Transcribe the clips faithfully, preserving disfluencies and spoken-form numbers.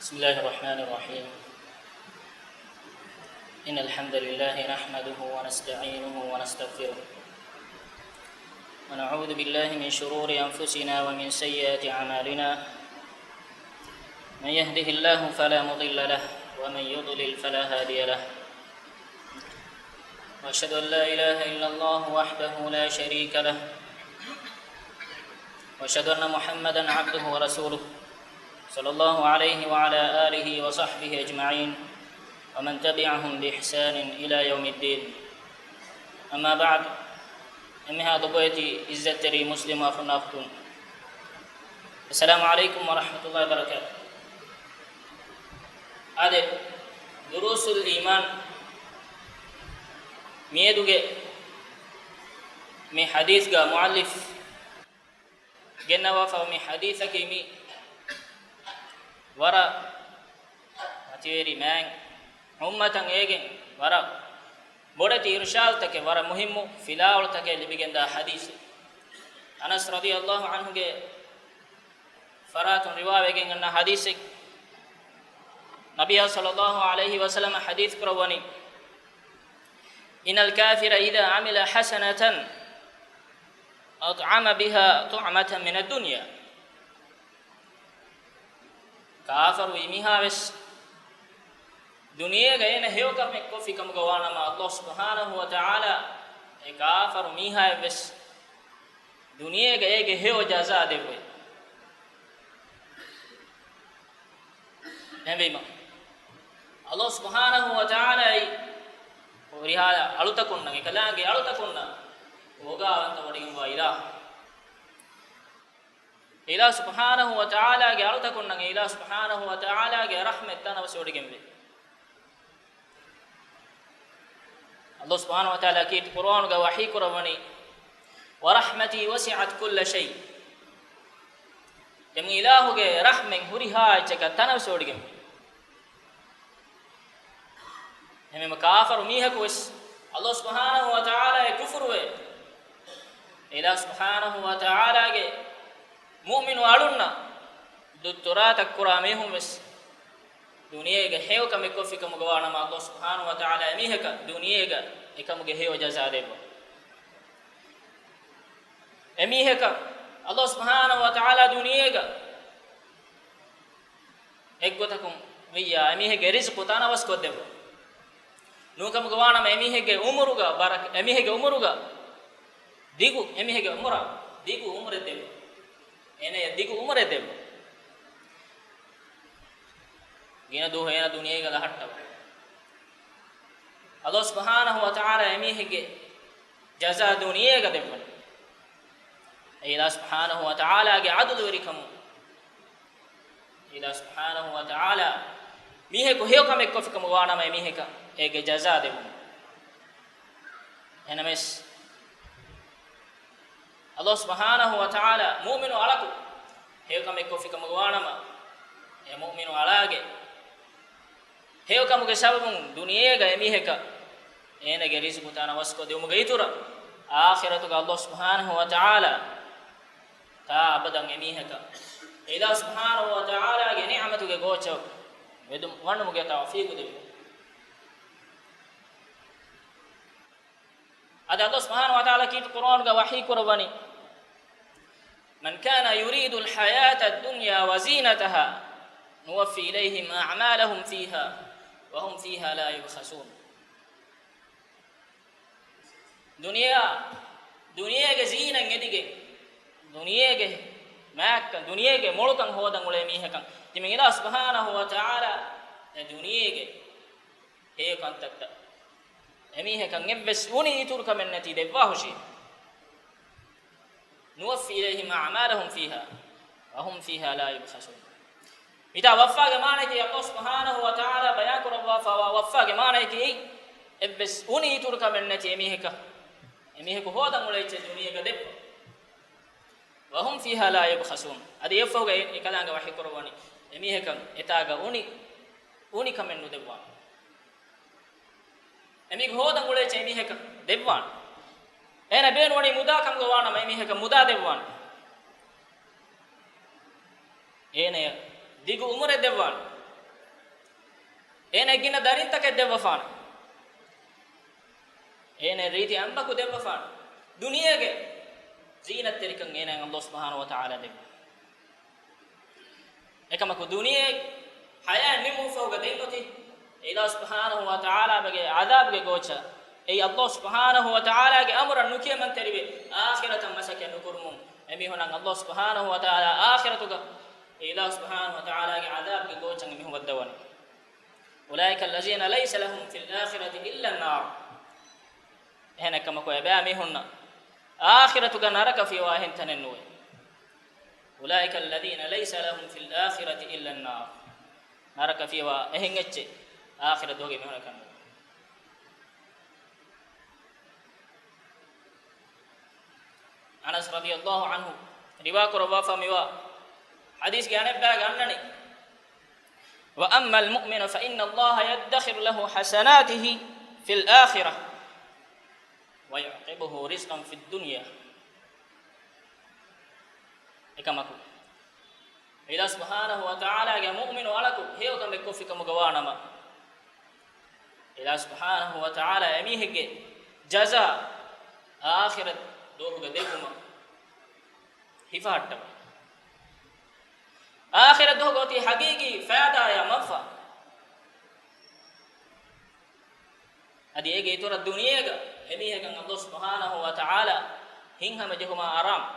بسم الله الرحمن الرحيم. إن الحمد لله نحمده ونستعينه ونستغفره، ونعوذ بالله من شرور أنفسنا ومن سيئات أعمالنا. من يهده الله فلا مضل له، ومن يضلل فلا هادي له. وأشهد أن لا إله إلا الله وحده لا شريك له، وأشهد أن محمدا عبده ورسوله، صلى الله عليه وعلى آله وصحبه أجمعين، ومن تبعهم بإحسان إلى يوم الدين. أما بعد، އެންމެހާ ދޮގު އެތި އިއްޒަތްތެރި މުސްލިމް އަޚުންނާ އުޚްތުން، السلام عليكم ورحمة الله وبركاته. އާދެ، ދުރޫސުލް އީމާން މިއަދުގެ މި ޙަދީޘްގަ މުއައްލިފް ގެންނަވާފަ މި ޙަދީޘަކީ މި ވަރަށް މަތިވެރި މާތް އުއްމަތަށް އޭގެން ވަރަށް ބޮޑެތި އިރުޝާދުތަކެއް، ވަރަށް މުހިއްމު ފިލާވަޅުތަކެއް ލިބިގެންދާ ޙަދީޘެއް. އަނަސް ރަޟިޔަﷲ ޢަންހުގެ ފަރާތުން ރިވާވެގެން އަންނަ ޙަދީޘެއް. ނަބިއްޔާ ޞައްލަﷲ ޢަލައިހި ވަސައްލަމަ ޙަދީޘް ކުރައްވަނީ، إن الكافر إذا عمل حسنة أطعم بها طعمة من الدنيا. ކާފަރު އިމީހާވެސް ދުނިޔޭގަ އޭނަ ހެޔޮކަމެއް ކޮށްފި ކަމުގަ ވާނަމަ، ﷲ ސުބްޙާނަހޫ ވަތަޢާލާ އެ ކާފަރު މީހާއެއްވެސް ދުނިޔޭގަ އޭގެ ހެޔޮ ޖަޒާ ދެއްވޭ. އެހެންވީމަ، ﷲ ސުބްޙާނަހޫ ވަތަޢާލާ އެއީ ހުރިހާ އަޅުތަކުންނަށް، އެކަލާނގެ އަޅުތަކުންނަށް އޯގާވަންތަވޮޑިގެންވާ އިލާހު. އިލާހު ސުބްޙާނަހޫ ވަތަޢާލާގެ އަޅުތަކުންނަށް އިލާހު ސުބްޙާނަހޫ ވަތަޢާލާގެ ރަޙްމަތް ތަނަވަސްވޮޑިގެންވޭ. ﷲ ސުބްޙާނަހޫ ވަތަޢާލާ ކީރިތި ޤުރުއާނުގަ ވަޙީ ކުރައްވަނީ، ورحمتي وسعت كل شيء. ދެމު އިލާހުގެ ރަޙްމަތް ހުރިހާ އެއްޗަކަށް ތަނަވަސްވޮޑިގެން. އެހެންވީމަ ކާފަރު މީހަކު ވެސް ﷲ ސުބްޙާނަހޫ ވަތަޢާލާއަށް ކުފުރުވެ، އިލާހު ސުބްޙާނަހޫ ވަތަޢާލާގެ މުއުމިނު އަޅުންނަށް ދުއްތުރާތައް ކުރާ މީހުން ވެސް ދުނިޔޭގަ ހެޔޮކަމެއް ކޮށްފި ކަމުގަ ވާނަމަ، ﷲ ސުބްޙާނަހޫ ވަތަޢާލާ އެމީހަކަށް ދުނިޔޭގަ އެކަމުގެ ހެޔޮ ޖަޒާ ދެއްވާ. އެމީހަކަށް ﷲ ސުބްޙާނަހޫ ވަތަޢާލާ ދުނިޔޭގަ އެއްގޮތަކުން ވިއްޔާ، އެމީހެއްގެ ރިޒްޤު ތަނަވަސްކޮށްދެއްވާ. ނޫންކަމުގަ ވާނަމަ، އެމީހެއްގެ އުމުރުގަ ބަރަކަ، އެމީހެއްގެ އުމުރުގަ ދިގު، އެމީހެއްގެ އުމުރަށް ދިގު އުމުރެއް ދެއްވާ. އޭނަޔަށް ދިގު އުމުރެއް ދެއްވާ. ގިނަ ދުވަހު އޭނަ ދުނިޔޭގަ ލަހައްޓަވާ. ﷲ ސުބްޙާނަހޫ ވަތަޢާލާ އެމީހެއްގެ ޖަޒާ ދުނިޔޭގަ ދެއްވަނީ. އެ އިލާހު ސުބްޙާނަހޫ ވަތަޢާލާގެ ޢަދުލުވެރިކަމުން، އިލާހު ސުބްޙާނަހޫ ވަތަޢާލާ މީހަކު ހެޔޮ ކަމެއް ކޮށްފި ކަމުގަ ވާނަމަ، އެމީހަކަށް އޭގެ ޖަޒާ ދެއްވުން. އެހެނަމެސް، ﷲ ސުބްޙާނަހޫ ވަތަޢާލާ މުއުމިނު އަޅަކު ހެޔޮ ކަމެއް ކޮށްފި ކަމުގަ ވާނަމަ، އެ މުއުމިނު އަޅާގެ ހެޔޮކަމުގެ ސަބަބުން ދުނިޔޭގަ އެމީހަކަށް އޭނަގެ ރިޒްޤު ތަނަވަސްކޮށްދިއުމުގެ އިތުރަށް، އާޚިރަތުގަ ﷲ ސުބްޙާނަހޫ ވަތަޢާލާ ތާ އަބަދަށް އެމީހަކަށް އިލާހު ސުބްޙާނަހޫ ވަތަޢާލާގެ ނިޢުމަތުގެ ގޯޗަށް ވެދުން ވަނުމުގެ ތައުފީޤު ދެއްވުން. އަދި ﷲ ސުބްޙާނަހޫ ވަތަޢާލާ ކީރިތި ޤުރުއާނުގަ ވަޙީ ކުރައްވަނީ، من كان يريد الحياة الدنيا وزينتها نوف إليهم أعمالهم فيها وهم فيها لا يبخسون. ދުނިޔެއާ، ދުނިޔޭގެ ޒީނަތް އެދިގެން، ދުނިޔޭގެ މާތްކަން، ދުނިޔޭގެ މޮޅުކަން ހޯދަން އުޅޭ މީހަކަށް ތިމަން އިލާހު ސުބްޙާނަހޫ ވަތަޢާލާ އެ ދުނިޔޭގެ ހެޔޮ ކަންތައްތައް އެމީހަކަށް އެއްވެސް އުނި އިތުރުކަމެއް ނެތި ދެއްވާހުށީ. نوف إليهم أعمالهم فيها وهم فيها لا يبخسون. މިތާ ވައްފާގެ މާނައަކީ، ﷲ ސުބްޙާނަހޫ ވަތަޢާލާ ބަޔާން ކުރައްވާފައިވާ ވައްފާގެ މާނައަކީ، އެއްވެސް އުނި އިތުރުކަމެއް ނެތި އެމީހަކަށް، އެމީހަކު ހޯދަން އުޅޭ އެއްޗެއް ދުނިޔޭގަ ދެއްވާ. وهم فيها لا يبخسون. އަދި އެއަށްފަހުގަ އެ، އެކަލާނގެ ވަޙީ ކުރައްވަނީ، އެމީހަކަށް އެތާގަ އުނި، އުނިކަމެއް ނުދެއްވާނެ. އެމީހަކު ހޯދަން އުޅޭ އެއްޗެއް އެމީހަކަށް ދެއްވާނެ. އޭނަ ބޭނުންވަނީ މުދާ ކަމުގަ ވާނަމަ، އެމީހަކަށް މުދާ ދެއްވާނެ. އޭނަޔަށް ދިގު އުމުރެއް ދެއްވާނެ. އޭނަ ގިނަ ދަރިންތަކެއް ދެއްވަފާނެ. އޭނަ ރީތި އަނބަކު ދެއްވަފާނެ. ދުނިޔޭގެ ޒީނަތްތެރިކަން އޭނަ އަލްލާހު ސުބްޙާނަހު ވަ ތަޢާލާ ދެއްވި. އެކަމަކު ދުނިޔެ ޙަޔާތް ނިމުމުގެ ފަހުގަ ދެން އޮތީ އެ އިލާހު ސުބްޙާނަހު ވަ ތަޢާލާގެ ޢަޛާބުގެ ގޯޗަށް. އެއީ އަލްލާހު ސުބްޙާނަހު ވަ ތަޢާލާގެ އަމުރަށް ނުކިޔަމަންތެރިވެ، އާޚިރަތަށް މަސައްކަތް ނުކުރުމުން އެމީހުންނަށް އަލްލާހު ސުބްޙާނަހު ވަ ތަޢާލާ އާޚިރަތުގަ އެ އިލާހު ސުބްޙާނަހު ވަ ތަޢާލާގެ ޢަޛާބުގެ ގޯޗަށް އެމީހުން ވައްދަވަނީ. أولئك الذين ليس لهم في الآخرة إلا النار. އެހެނެއްކަމަކު އެބައިމީހުންނަށް އާޚިރަތުގަ ނަރަކަ ފިޔަވާ އެހެން ތަނެއް ނުވޭ. أولئك الذين ليس لهم في الآخرة إلا النار. ނަރަކަ ފިޔަވާ އެހެން އެއްޗެއް އާޚިރަތުގެ މީހުންނަކަށް ނުވޭ. އަނަސް ރަޟިޔައްލާހު ޢަންހު ރިވާކުރައްވާފަ މިވާ ޙަދީޘްގެ އަނެއްބައިގަ އަންނަނީ، وأما المؤمن فإن الله يدخر له حسناته في الآخرة ويعقبه رزقا في الدنيا. އެކަމަކު، އިލާހު ސުބްޙާނަހު ވަ ތަޢާލާގެ މުއުމިނު އަޅަކު ހެޔޮ ކަމެއް ކޮށްފި ކަމުގަ ވާނަމަ، އިލާހު ސުބްޙާނަހު ވަ ތަޢާލާ އެމީހެއްގެ ޖަޒާ އާޚިރަތް ދުވަހުގަ ދެއްވުމަށް ހިފަހައްޓަވަން. އާޚިރަތް ދުވަހުގަ އޮތީ ޙަޤީޤީ ފައިދާއާ މަންފާ. އަދި އޭގެ އިތުރަށް ދުނިޔޭގަ އެމީހަކަށް އަލްލާހު ސުބްޙާނަހު ވަ ތަޢާލާ ހިތްހަމަޖެހުމާ އަރާމު،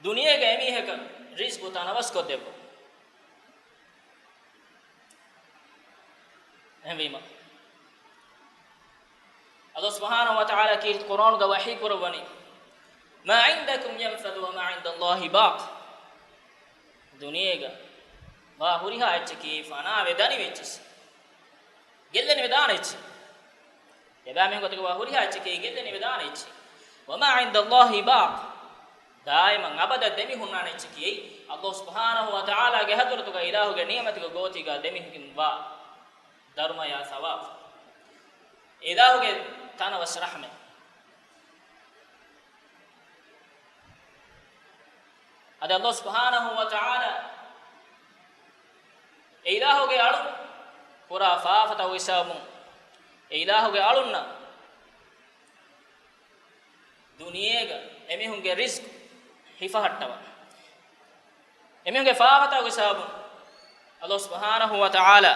ދުނިޔޭގަ އެމީހަކަށް ރިޒްޤު ތަނަވަސްކޮށްދެއްވުން. އެހެންވީމަ، އަލްލާހު ސުބްޙާނަހު ވަ ތަޢާލާ ކީރިތި ޤުރްއާނުގަ ވަޙީ ކުރައްވަނީ، ما عندكم ينفد وما عند الله باق. ދުނިޔޭގަ ވާ ހުރިހާ އެއްޗަކީ ފަނާވެ ދަނިވި އެއްޗެއް، ގެއްލެނިވެ ދާނެ އެއްޗެއް. އެބައިމީހުން ގޮތުގަ ވާ ހުރިހާ އެއްޗަކީ ގެއްލެނިވެ ދާނެ އެއްޗެއް. وما عند الله باق. ދާއިމަށް އަބަދަށް ދެމި ހުންނާނެ އެއްޗަކީ އެއީ އަލްލާހު ސުބްޙާނަހު ވަ ތަޢާލާގެ ޙަޟްރަތުގަ އިލާހުގެ ނިޢުމަތުގެ ގޯތީގަ ދެމިހިން ވާ ދަރުމަޔާ ސަވާބު، އިލާހުގެ ތަނަވަސް ރަޙްމަތް. އަދި އަލްލާހު ސުބްޙާނަހު ވަ ތަޢާލާ އެ އިލާހުގެ އަޅުން ކުރާ ފާފަތައް ހިސާބުން އެ އިލާހުގެ އަޅުންނަށް ދުނިޔޭގަ އެމީހުންގެ ރިޒްޤު ހިފަހައްޓަވާ. އެމީހުންގެ ފާފަތައް ހިސާބުން އަލްލާހު ސުބްޙާނަހު ވަ ތަޢާލާ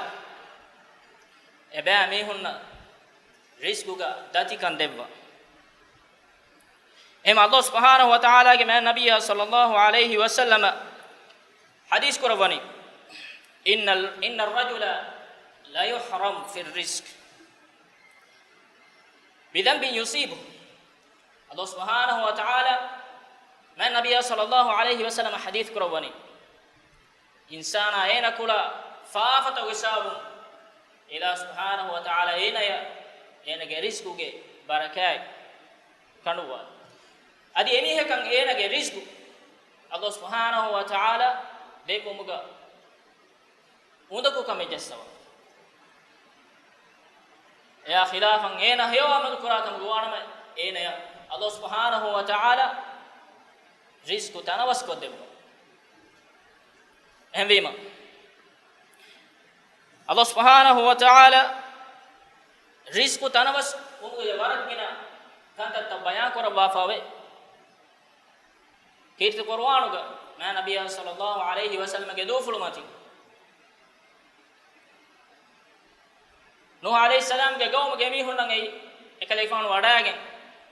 އެބައިމީހުންނަށް ރިޒްޤުގަ ދަތިކަން ދެއްވާ. އެހެން އަލްލާހު ސުބްޙާނަހު ވަ ތަޢާލާގެ މާތް ނަބިއްޔާ ޞައްލައްލާހު ޢަލައިހި ވަސައްލަމަ ޙަދީޘް ކުރައްވަނީ، إن ال-، إن الرجل ليحرم في الرزق بذنب يصيبه. އަލްލާހު ސުބްޙާނަހު ވަ ތަޢާލާ މާތް ނަބިއްޔާ ޞައްލައްލާހު ޢަލައިހި ވަސައްލަމަ ޙަދީޘް ކުރައްވަނީ، އިންސާނާ އޭނަ ކުޅާ ފާފަތައް ހިސާބުން އިލާހު ސުބްޙާނަހު ވަ ތަޢާލާ އޭނަޔަށް އޭނަގެ ރިޒްޤުގެ ބަރަކާތް ކަނޑުއްވާ. އަދި އެމީހަކަށް އޭނަގެ ރިޒްޤު އަލްލާހު ސުބްޙާނަހު ވަ ތަޢާލާ ދެއްވުމުގަ އުނދަގޫ ކަމެއް ޖައްސަވާ. އެއާ ޚިލާފަށް އޭނަ ހެޔޮ ޢަމަލު ކުރާ ކަމަކު ވާނަމަ، އޭނަޔަށް އަލްލާހު ސުބްޙާނަހު ވަ ތަޢާލާ ރިޒްޤު ތަނަވަސް ކޮށްދެއްވާ. އެހެންވީމަ، އަލްލާހު ސުބްޙާނަހު ވަ ތަޢާލާ ރިޒްޤު ތަނަވަސް ވުމުގެ ވަރަށް ގިނަ ކަންތައްތައް ބަޔާން ކުރައްވާފައިވޭ. ކީރިތި ޤުރުއާނުގަ މާތް ނަބިއްޔާ ޞައްލައްލާހު ޢަލައިހި ވަސައްލަމަގެ ދޫފުޅު މަތިން، ނޫޙު ޢަލައިހިއްސަލާމްގެ ޤައުމުގެ މީހުންނަށް އެއީ އެކަލޭގެފާނު ވަޑައިގެން،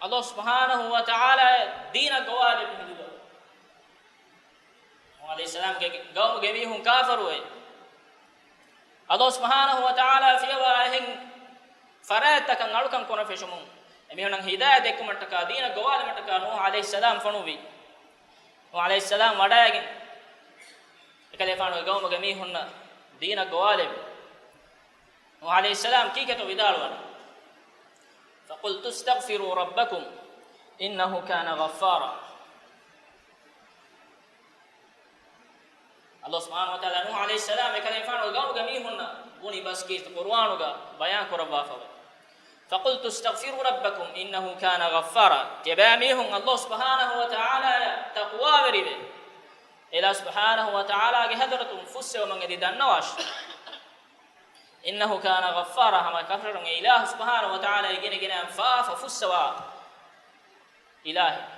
އަލްލާހު ސުބްޙާނަހު ވަ ތަޢާލާ ދީނަށް ގޮވާލެއްވި ހިނދުގަ، ނޫޙު ޢަލައިހިއްސަލާމްގެ ޤައުމުގެ މީހުން ކާފަރުވެ، އަލްލާހު ސުބްޙާނަހު ވަ ތަޢާލާ ފިޔަވާ އެހެން ފަރާތްތަކަށް އަޅުކަން ކުރަން ފެށުމުން، އެމީހުންނަށް ހިދާޔަތް ދެއްކުމަށްޓަކާ، ދީނަށް ގޮވާލުމަށްޓަކާ ނޫޙު ޢަލައިހިއްސަލާމް ފޮނުއްވި. ނޫޙު ޢަލައިހިއްސަލާމް ވަޑައިގެން، އެކަލޭގެފާނުގެ ޤައުމުގެ މީހުންނަށް ދީނަށް ގޮވާލެއްވި. ނޫޙު ޢަލައިހިއްސަލާމް ކީކޭތޯ ވިދާޅުވަނީ؟ فقلت استغفروا ربكم إنه كان غفارا. އަލްލާހު ސުބްޙާނަހު ވަ ތަޢާލާ ނޫޙު ޢަލައިހިއްސަލާމް އެކަލޭގެފާނުގެ ޤައުމުގެ މީހުންނަށް ބުނި ބަސް ކީރިތި ޤުރުއާނުގަ ބަޔާން ކުރައްވާފަވޭ. فقلت استغفروا ربكم إنه كان غفارا. ތިޔަބައިމީހުން އަލްލާހު ސުބްޙާނަހު ވަ ތަޢާލާއަށް ތަޤްވާވެރިވެ، އެ އަލްލާހު ސުބްޙާނަހު ވަ ތަޢާލާގެ ޙަޟްރަތުން ފުއްސެވުމަށް އެދި ދަންނަވާށި. إنه كان غفارا، ހަމަ ކަށަވަރުން އެ އިލާހު ސުބްޙާނަހޫ ވަތަޢާލާ ގިނަ ގިނައިން ފާފަ ފުއްސަވާ އިލާހެއް.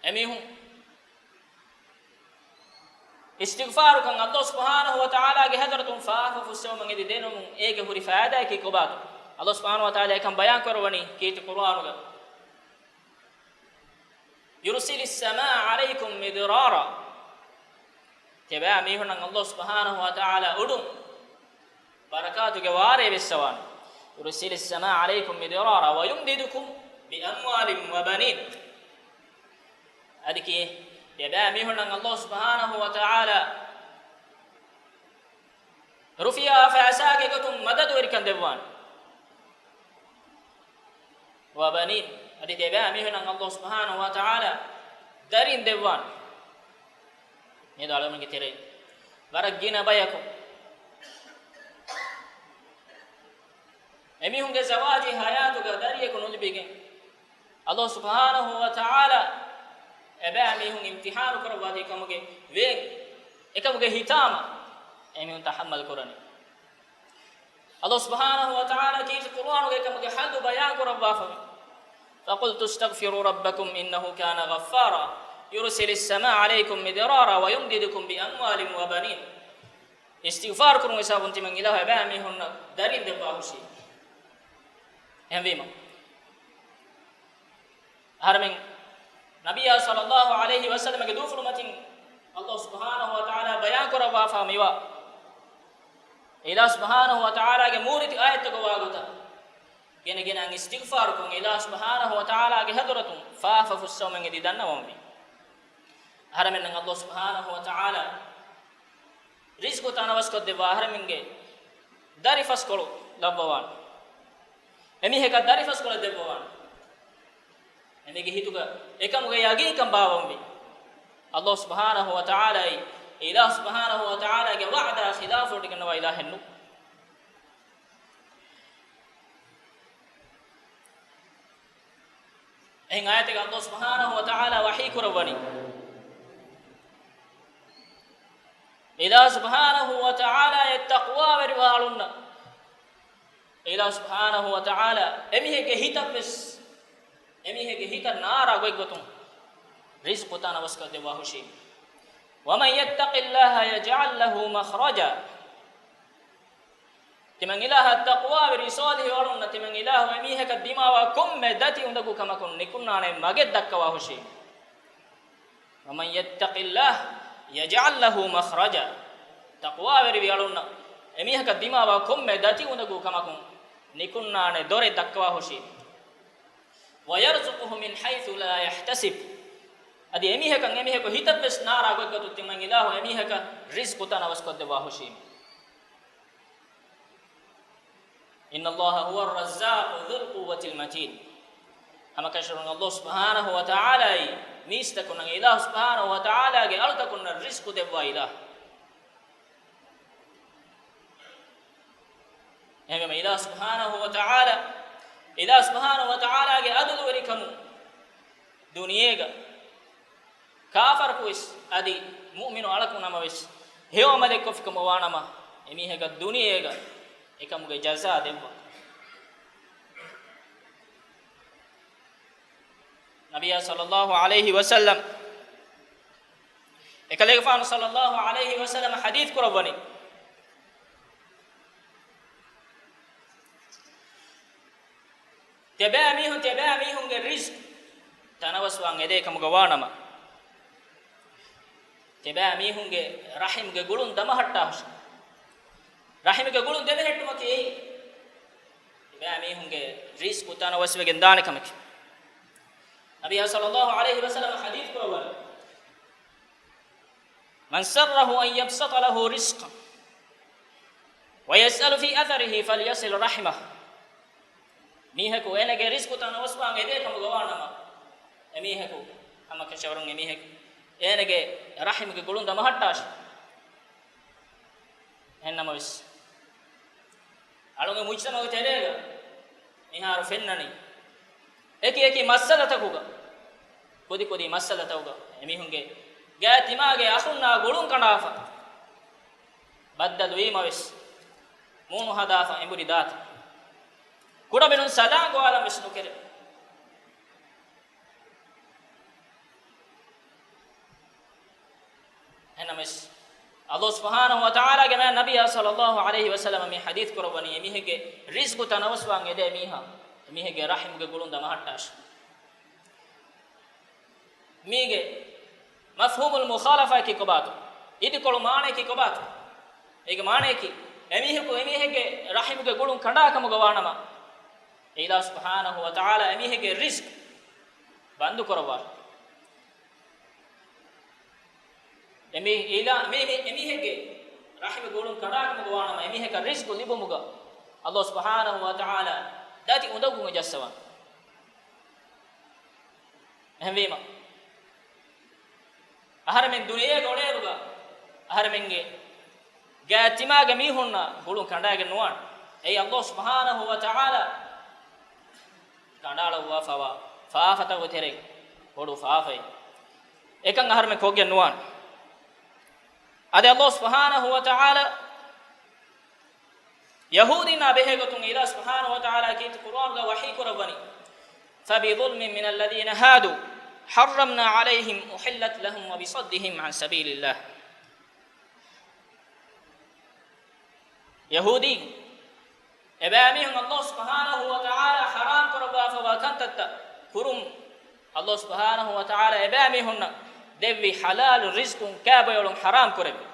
އެމީހުން އިސްތިޣްފާރުކޮށް އައްލާހު ސުބްޙާނަހޫ ވަތަޢާލާގެ ޙަޟްރަތުން ފާފަ ފުއްސެވުމަށް އެދި ދެނުމުން އޭގެ ހުރި ފައިދާއަކީ ކޮބާތޯ؟ އައްލާހު ސުބްޙާނަހޫ ވަތަޢާލާ އެކަން ބަޔާން ކުރައްވަނީ ކީރިތި ޤުރުއާނުގަ، يرسل السماء عليكم مدرارا. ތިބާ މީހުންނަށް އައްލާހު ސުބްޙާނަހޫ ވަތަޢާލާ އުޑުން ބަރަކާތުގެ ވާރޭ ވެއްސަވާނެ. يرسل السماء عليكم مدرارا ويمددكم بأموال وبنين. އަދި ކީ، ތިބާ މީހުންނަށް އައްލާހު ސުބްޙާނަހޫ ވަތަޢާލާ ރުފިޔާ ފައިސާގެ ގޮތުން މަދަދުވެރިކަން ދެއްވާނެ. وبنين، އަދި ތިބާ މީހުންނަށް އައްލާހު ސުބްޙާނަހޫ ވަތަޢާލާ ދަރިން ދެއްވާނެ. މިއަދު އަޅުގަނޑުގެ ތެރެއިން ވަރަށް ގިނަ ބަޔަކު އެމީހުންގެ ޒަވާޖީ ޙަޔާތުގަ ދަރިޔަކު ނުލިބިގެން، އައްލާހު ސުބްޙާނަހޫ ވަތަޢާލާ އެބައިމީހުން އިމްތިޙާނު ކުރައްވާތީ ކަމުގެ ވޭން، އެކަމުގެ ހިތާމަ އެމީހުން ތަޙައްމަލް ކުރަނީ. އައްލާހު ސުބްޙާނަހޫ ވަތަޢާލާ ކީރިތި ޤުރުއާނުގައި ކަމުގެ ޙައްދު ބަޔާން ކުރައްވާފަވޭ. فقلت استغفروا ربكم إنه كان غفارا يرسل السماء عليكم مدرارا ويمددكم بأموال وبنين. އިސްތިޣްފާރު ކުރުން ހިސާބުން ތިމަން އިލާހު އެބައިމީހުންނަށް ދަރިން ދެއްވާ ހުށީ. އެހެންވީމަ، އަހަރެމެން ނަބިއްޔާ ޞައްލައްލާހު ޢަލައިހި ވަސައްލަމަގެ ދޫފުޅުމަތިން އައްލާހު ސުބްޙާނަހޫ ވަތަޢާލާ ބަޔާން ކުރައްވާފާ މިވާ، އިލާހު ސުބްޙާނަހޫ ވަތަޢާލާގެ މޫރިތި އާޔަތްތަކުގެ ވާގޮތަށް، ގިނަ ގިނައިން އިސްތިޣްފާރުކޮށް، އިލާހު ސުބްޙާނަހޫ ވަތަޢާލާގެ ޙަޟްރަތުން ފާފަ ފުއްސެވުމަށް އެދި ދަންނަވަމުން ވީ. އަހަރެމެންނަށް އައްލާހު ސުބްޙާނަހޫ ވަތަޢާލާ ރިޒްޤު ތަނަވަސްކޮށްދެއްވާ، އަހަރެމެންގެ ދަރިފަސްކޮޅު ލައްވަވާނެ. އެމީހަކަށް ދަރިފަސްކޮޅެއް ދެއްވަވާނެ. އެމީހެއްގެ ހިތުގަ އެކަމުގެ ޔަގީންކަން ބާވަމުންވީ. އައްލާހު ސުބްޙާނަހޫ ވަތަޢާލާއީ، އިލާހު ސުބްޙާނަހޫ ވަތަޢާލާގެ ވަޢުދާ ޚިލާފުވެ ގަންނަވާ އިލާހެއްނު. އެހެން އާޔަތެއްގަ އައްލާހު ސުބްޙާނަހޫ ވަތަޢާލާ ވަޙީ ކުރައްވަނީ، އިލާހު ސުބްޙާނަހޫ ވަތަޢާލާ އެ ތަޤްވާވެރިވާ އަޅުންނަށް، އިލާހު ސުބްޙާނަހޫ ވަތަޢާލާ އެމީހެއްގެ ހިތަށްވެސް، އެމީހެއްގެ ހިތަށް ނާރާ ގޮތްގޮތުން ރިޒްޤު ތަނަވަސްކޮށްދެއްވާ ހުށީ. ومن يتق الله يجعل له مخرجا. ތިމަން އިލާހަށް ތަޤްވާވެރި ޞާލިޙު އަޅުންނަށް ތިމަން އިލާހު އެމީހަކަށް ދިމާވާ ކޮންމެ ދަތި އުނދަގޫ ކަމަކުން ނިކުންނާނެ މަގެއް ދައްކަވާ ހުށީ. ومن يتق الله يجعل له مخرجا. ތަޤްވާވެރިވި އަޅުންނަށް އެމީހަކަށް ދިމާވާ ކޮންމެ ދަތި އުނދަގޫ ކަމަކުން ނިކުންނާނެ ދޮރެއް ދައްކަވާ ހުށީ. ويرزقه من حيث لا يحتسب. އަދި އެމީހަކަށް އެމީހަކު ހިތަށްވެސް ނާރާ ގޮތްގޮތުން ތިމަން އިލާހު އެމީހަކަށް ރިޒްޤު ތަނަވަސްކޮށްދެއްވާ ހުށީ. إن الله هو الرزاق ذو القوة المتين. ހަމަކަށަވަރުން އައްލާހު ސުބްޙާނަހޫ ވަތަޢާލާއީ މީސްތަކުންނަށް، އިލާހު ސުބްޙާނަހޫ ވަތަޢާލާގެ އަޅުތަކުންނަށް ރިޒްޤު ދެއްވާ އިލާހު. އެހެންވީމަ އިލާހު ސުބްޙާނަހޫ ވަތަޢާލާ، އިލާހު ސުބްޙާނަހޫ ވަތަޢާލާގެ ޢަދުލުވެރިކަމުން ދުނިޔޭގަ ކާފަރަކުވެސް އަދި މުއުމިނު އަޅަކު ނަމަވެސް، ހެޔޮ ޢަމަލެއް ކޮށްފިކަމަށް ވާނަމަ، އެމީހަކަށް ދުނިޔޭގަ އެކަމުގެ ޖަޒާ ދެއްވާ. ނަބިއްޔާ ޞައްލައްލާހު ޢަލައިހި ވަސައްލަމް، އެކަލޭގެފާނު ޞައްލައްލާހު ޢަލައިހި ވަސައްލަމަ ޙަދީޘް ކުރައްވަނީ، ތިބާ މީހުން، ތިބާ މީހުންގެ ރިޒްޤު ތަނަވަސްވާން އެދޭ ކަމުގަ ވާނަމަ، ތިބާ މީހުންގެ ރަޙިމްގެ ގުޅުން ދަމަހައްޓާ ހުށި. ރަޙިމްގެ ގުޅުން ދެމެހެއްޓުމަކީ ތިބާ މީހުންގެ ރިޒްޤު ތަނަވަސްވެގެން ދާނެ ކަމަކީ. ނަބިއްޔާ ޞައްލައްލާހު ޢަލައިހި ވަސައްލަމަ ޙަދީޘް ކުރައްވަނީ، من سره أن يبسط له رزقه ويسأل في أثره فليصل رحمه. މީހަކު އޭނަގެ ރިޒްޤު ތަނަވަސްވާން އެދޭ ކަމުގަ ވާނަމަ، އެމީހަކު ހަމަކަށަވަރުން އެމީހަކު އޭނަގެ ރަޙިމްގެ ގުޅުން ދަމަހައްޓާށި. އެހެންނަމަވެސް، އަޅުގެ މުޖްތަމަޢު ތެރޭގަ މިހާރު ފެންނަނީ، އެކި އެކި މައްސަލަތަކުގަ، ކުދި ކުދި މައްސަލަތަކުގަ އެމީހުންގެ ގާތް ތިމާގެ އަޚުންނާ ގުޅުން ކަނޑާފަ ބައްދަލުވީމަވެސް، މޫނު ހަދާފަ އެނބުރި ދާތަ. ކުޑަމިނުން ސަލާން ގޮވާލަން ވެސް ނުކެރޭ. އެހެންނަމަވެސް، ﷲ ސުބްޙާނަހޫ ވަތަޢާލާގެ މާތް ނަބިއްޔާ ޞައްލައްލާހު ޢަލައިހި ވަސައްލަމަ މި ޙަދީޘް ކުރައްވަނީ، އެމީހެއްގެ ރިޒްޤު ތަނަވަސްވާން އެދޭ މީހާ، އެމީހެއްގެ ރަޙިމުގެ ގުޅުން ދަމަހައްޓާށި. މީގެ މަފްހޫމުލް މުޚާލަފާއަކީ ކޮބާތޯ؟ އިދިކޮޅު މާނައަކީ ކޮބާތޯ؟ އޭގެ މާނައަކީ، އެމީހަކު އެމީހެއްގެ ރަޙިމުގެ ގުޅުން ކަނޑާ ކަމުގަ ވާނަމަ، އެ އިލާހު ސުބްޙާނަހޫ ވަތަޢާލާ އެމީހެއްގެ ރިޒްޤު ބަންދު ކުރައްވާ. އެމީ-، އިލާ-، މީ-، މީ-، އެމީހެއްގެ ރަޙިމު ގުޅުން ކަނޑާކަމުގަ ވާނަމަ، އެމީހަކަށް ރިޒްޤު ލިބުމުގަ ﷲ ސުބްޙާނަހޫ ވަތަޢާލާ ދަތި އުނދަގޫ ޖައްސަވާނެ. އެހެންވީމަ، އަހަރެމެން ދުނިޔޭގަ އުޅޭއިރުގަ އަހަރެމެންގެ ގާތްތިމާގެ މީހުންނަށް ގުޅުން ކަނޑާގެން ނުވާނެ. އެއީ ﷲ ސުބްޙާނަހޫ ވަތަޢާލާ ކަނޑާލައްވާފަވާ ފާފަތަކުގެ ތެރެއިން ބޮޑު ފާފައެއް. އެކަން އަހަރެމެން ކޮށްގެން ނުވާނެ. އަދި ﷲ ސުބްޙާނަހޫ ވަތަޢާލާ ޔަހޫދީންނާ ބެހޭގޮތުން އިލާހު ސުބްޙާނަހޫ ވަތަޢާލާ ކީރިތި ޤުރުއާނުގަ ވަޙީ ކުރައްވަނީ، فبظلم من الذين هادوا حرمنا عليهم أحلت لهم وبصدهم عن سبيل الله. ޔަހޫދީން އެބައިމީހުން ﷲ ސުބްޙާނަހޫ ވަތަޢާލާ ޙަރާމް ކުރައްވާފަވާ ކަންތައްތައް ކުރުން، ﷲ ސުބްޙާނަހޫ ވަތަޢާލާ އެބައިމީހުންނަށް ދެއްވި ޙަލާލު ރިޒްޤުން ކާބޮއެޅުން ޙަރާމް ކުރެއްވި.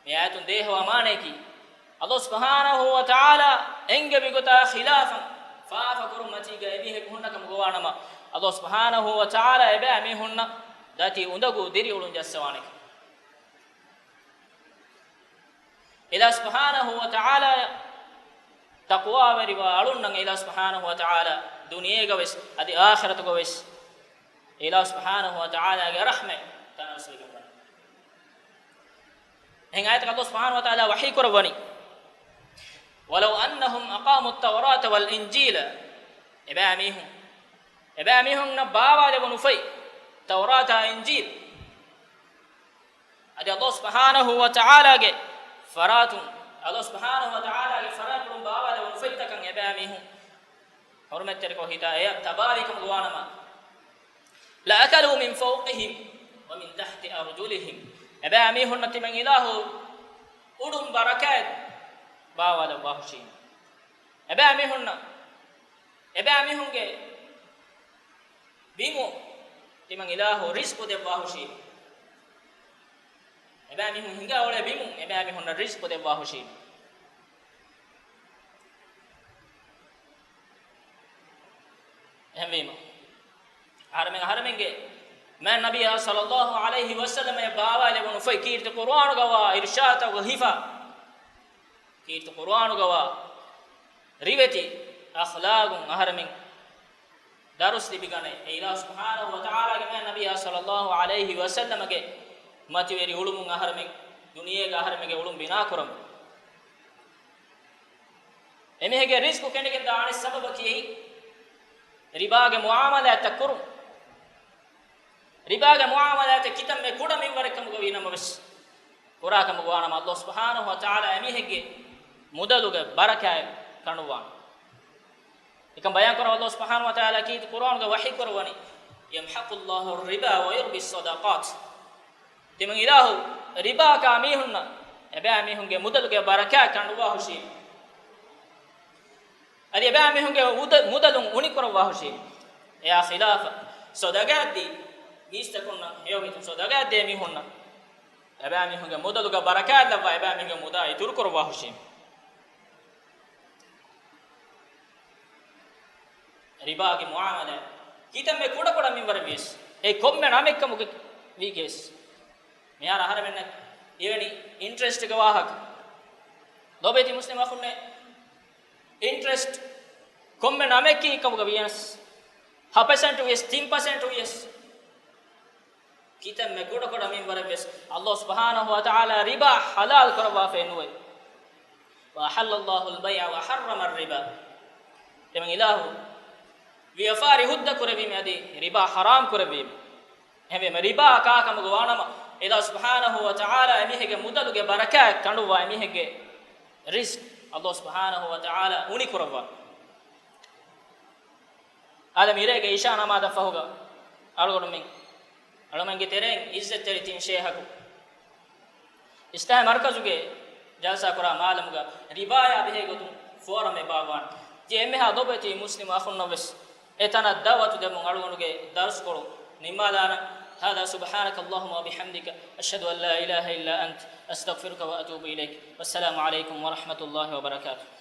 މި އާޔަތުން ދޭހަވާ މާނައަކީ، ﷲ ސުބްޙާނަހޫ ވަތަޢާލާ އެންގެވި ގޮތާ ޚިލާފަށް ފާފަ ކުރުން މަތީގަ އެމީހަކު ހުންނަ ކަމުގަ ވާނަމަ، ﷲ ސުބްޙާނަހޫ ވަތަޢާލާ އެބައިމީހުންނަށް ދަތި އުނދަގޫ ދިރިއުޅުން ޖައްސަވާނެ. އިލާހު ސުބްޙާނަހޫ ވަތަޢާލާ ތަޤްވާވެރިވާ އަޅުންނަށް އިލާހު ސުބްޙާނަހޫ ވަތަޢާލާ ދުނިޔޭގަވެސް އަދި އާޚިރަތުގަވެސް އިލާހު ސުބްޙާނަހޫ ވަތަޢާލާގެ ރަޙްމަތް ތަނަވަސްވެގެން ވަނީ. އެހެން އާޔަތަކަށް ﷲ ސުބްޙާނަހޫ ވަތަޢާލާ ވަޙީ ކުރައްވަނީ، ولو أنهم أقاموا التوراة والإنجيل، އެބައިމީހުން، އެބައިމީހުންނަށް ބާވާލެވުނުފައި ތައުރާތާ އިންޖީލް، އަދި ﷲ ސުބްޙާނަހޫ ވަތަޢާލާގެ ފަރާތުން، ﷲ ސުބްޙާނަހޫ ވަތަޢާލާގެ ފަރާތުން ބާވާލެވުނުފައިތަކަށް އެބައިމީހުން ޙުރުމަތްތެރިކޮށް ހިތާ އެޔަށް ތަބާވީ ކަމުގަ ވާނަމަ، لأكلوا من فوقهم ومن تحت أرجلهم، އެބައިމީހުންނަށް ތިމަން އިލާހު އުޑުން ބަރަކާތް ބާވާލައްވާހުށީ. އެބައިމީހުންނަށް، އެބައިމީހުންގެ ބިމު ތިމަން އިލާހު ރިޒްޤު ދެއްވާހުށީ. އެބައިމީހުން ހިނގާ އުޅޭ ބިމުން އެބައިމީހުންނަށް ރިޒްޤު ދެއްވާހުށީ. އެހެންވީމަ، އަހަރެމެން އަހަރެމެންގެ މާތް ނަބިއްޔާ ޞައްލައްލާހު ޢަލައިހި ވަސައްލަމައަށް ބާވާލެވުނު ފޮތް ކީރިތި ޤުރުއާނުގަވާ އިރުޝާދުތަކުގަ ހިފާ، ކީރިތި ޤުރުއާނުގަވާ ރިވެތި އަޚްލާގުން އަހަރެމެން ދަރުސް ލިބިގަނެ. އެ އިލާހު ސުބްޙާނަހޫ ވަތަޢާލާގެ މާތް ނަބިއްޔާ ޞައްލައްލާހު ޢަލައިހި ވަސައްލަމަގެ މަތިވެރި އުޅުމުން އަހަރެމެން ދުނިޔޭގަ އަހަރެމެންގެ އުޅުން ބިނާކުރަމު. އެމީހެއްގެ ރިޒްޤު ކެނޑިގެން ދާނެ ސަބަބަކީ އެއީ ރިބާގެ މުޢާމަލާތްތައް ކުރުން. ރިބާގެ މުޢާމަލާތެއް ކިތަންމެ ކުޑަ މިންވަރެއް ކަމުގަ ވީ ނަމަވެސް، ކުރާ ކަމުގަ ވާނަމަ، ﷲ ސުބްޙާނަހޫ ވަތަޢާލާ އެމީހެއްގެ މުދަލުގެ ބަރަކާތް ކަނޑުވާނެ. އެކަން ބަޔާން ކުރަން ﷲ ސުބްޙާނަހޫ ވަތަޢާލާ ކީރިތި ޤުރުއާނުގަ ވަޙީ ކުރައްވަނީ، يمحق الله الربا ويربي الصدقات. ތިމަން އިލާހު ރިބާކާ މީހުންނަށް އެބައިމީހުންގެ މުދަލުގެ ބަރަކާތް ކަނޑުވާހުށީ. އަދި އެބައިމީހުންގެ މުދަ-، މުދަލުން އުނިކުރައްވާހުށީ. އެއާ ޚިލާފަށް ޞަދަޤާތްދީ މީސްތަކުންނަށް ހެޔޮ ހިތުން ޞަދަޤާތްދޭ މީހުންނަށް އެބައިމީހުންގެ މުދަލުގަ ބަރަކާތް ލައްވާ އެބައިމީހުންގެ މުދާ އިތުރުކުރައްވާހުށީ. ރިބާގެ މުޢާމަލާތް ކިތަންމެ ކުޑަކުޑަ މިންވަރެއް ވިޔަސް، އެ ކޮންމެ ނަމެއްކަމުގަ ވީގެވެސް، މިހާރު އަހަރެމެންނަށް އިވެނި އިންޓްރެސްޓްގެ ވާހަކަ. ލޯބިވެތި މުސްލިމް އަޚުންނޭ، އިންޓްރެސްޓް ކޮންމެ ނަމެއްކީ ކަމުގަ ވިޔަސް، ހަ ޕަސެންޓް ވިޔަސް، ތިން ޕަސެންޓް ވިޔަސް، ކިތަންމެ ކުޑަކުޑަ މިންވަރެއް ވެސް ﷲ ސުބްޙާނަހޫ ވަތަޢާލާ ރިބާ ޙަލާލް ކުރައްވާފައެއް ނުވޭ. وأحل الله البيع وحرم الربا. ތިމަން އިލާހު ވިޔަފާރި ހުއްދަ ކުރެއްވީމެ އަދި ރިބާ ޙަރާމް ކުރެއްވީމެ. އެހެންވީމަ ރިބާ ކާ ކަމުގަ ވާނަމަ، އެލާ ސުބްޙާނަހޫ ވަތަޢާލާ އެމީހެއްގެ މުދަލުގެ ބަރަކާތް ކަނޑުއްވާ، އެމީހެއްގެ ރިޒްޤު އަލްލާހު ސުބްޙާނަހޫ ވަތަޢާލާ އުނިކުރައްވާ. އާދެ، މިރޭގެ އިޝާ ނަމާދަށް ފަހުގަ އަޅުގަނޑުމެން، އަޅުގަނޑުގެ ތެރެއިން އިއްޒަތްތެރި ތިން ޝޭހަކު އިސްލާމީ މަރުކަޒުގެ ޖަލްސާ ކުރާ މާލަމުގަ ރިވާޔާ ބެހޭ ގޮތުން ފޯރަމެއް ބާއްވާނެ. ތި އެންމެހާ ލޯބިވެތި މުސްލިމް އަޚުންނަށް ވެސް އެތަނަށް ދަޢުވަތު ދެމުން އަޅުގަނޑުގެ ދަރުސްކޮޅު ނިންމާލާނަން. هذا سبحانك اللهم وبحمدك، أشهد أن لا إله إلا أنت، أستغفرك وأتوب إليك. والسلام عليكم ورحمة الله وبركاته.